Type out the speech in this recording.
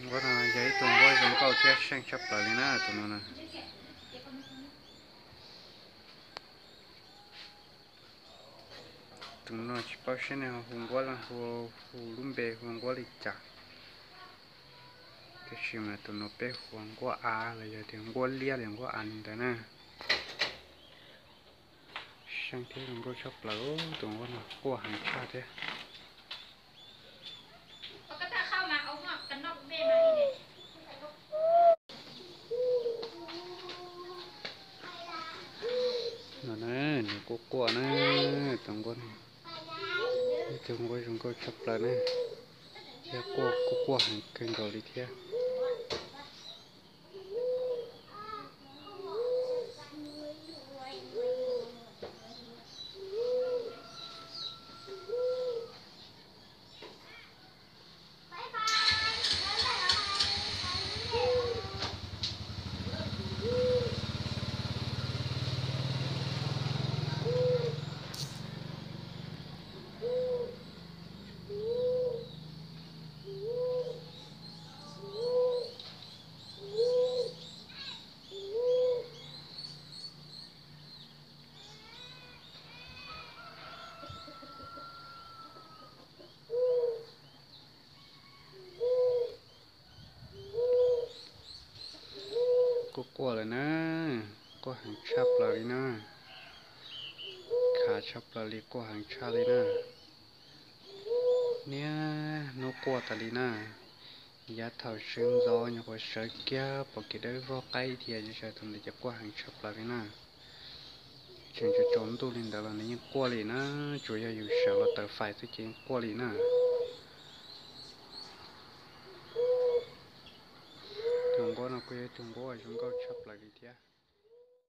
Nquab no yog ib tug nquab zoo nkauj thiab seej tshaj plaws li na, tus no na. Tus no tsis paub seb nej ho hu nquab, hu, hu lub npe hu nquab li cas, tiam sis mas tus no peb hu ua nquab av los yog tias nquab liab li nquab av li ntawd na. Seej thiab zoo nkauj tshaj plaws, tus nquab no quaj heev tshaj thiab. No na, nws quaj quaj na, tus nquab no, ib tug nquab zoo nkauj tshaj plaws na, thiab quaj kuj quaj heev kawg nkaus li thiab. Quaj quaj lawm na, quaj heev tshaj plaws li na, khav tshaj plaws li, quaj heev tshaj li na. Niaj hnub quaj tas li na, yav thaum sawv ntxov nyuam qhuav sawv kiag pom kev dawb vog qaib thiab, sawv tus ntawd ces quaj heev tshaj plaws li na. Tseem tsaus ntuj li ntawd los nws yeej quaj li na, tsuas yog yus sawv los taws fais xwb ces yeej quaj li na. Tus nquab no kuj yog ib tug nquab zoo nkauj tshaj plaws li thiab.